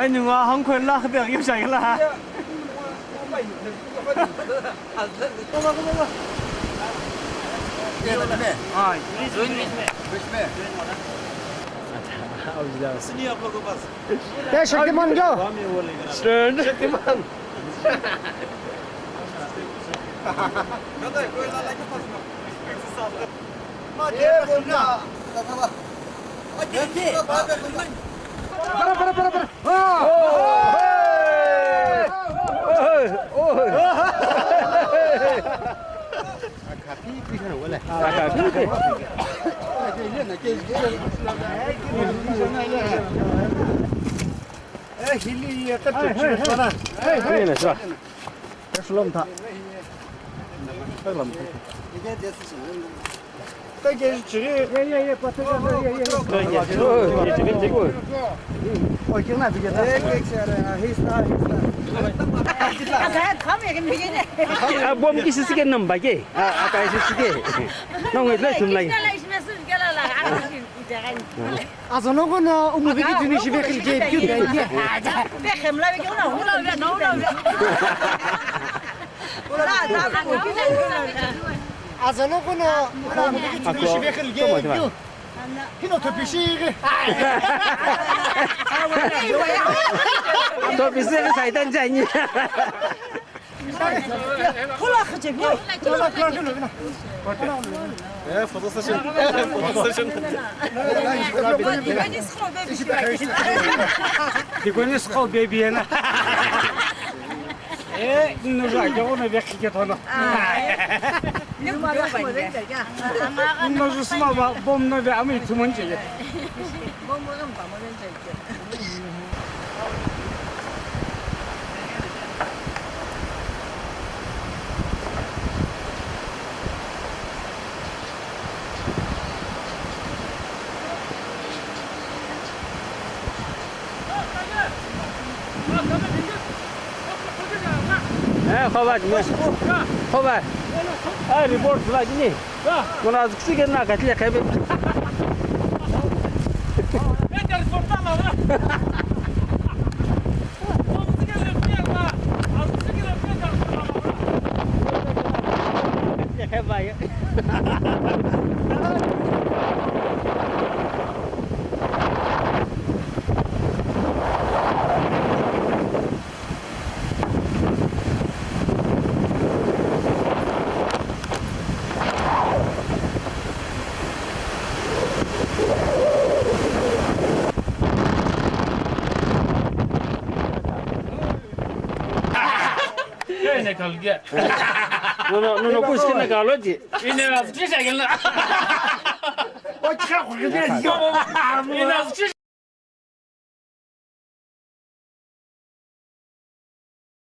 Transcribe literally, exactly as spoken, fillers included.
Ai, ningu hang khwen la, khapek yu shai la. Ai. Sini आप लोगों के पास। Hey, Shaktiman, go. Shaktiman. Bom ki sisi ke namba ke? Aka sisi ke. Nongo ithla sumlai. Azono kono umubiki tuni shibe khilje piu dai. Azono kono umubiki tuni shibe khilje piu. Hino thopishighi. Thopishighi saitan jani. Eh, photo session. Photo session. Dikoni school baby ena. Eh, nno ja ke ona vekhi ke thono. Nno ju sma ba bom no ve ami thumon che. Bom bom ba mo che. Eh, khoba ni. Khoba. Eh, report la ni. Mona azkisi ke na katli khebe. Nono, nono, kusi kina kalo di. Ina, sisi kina. Ina, sisi.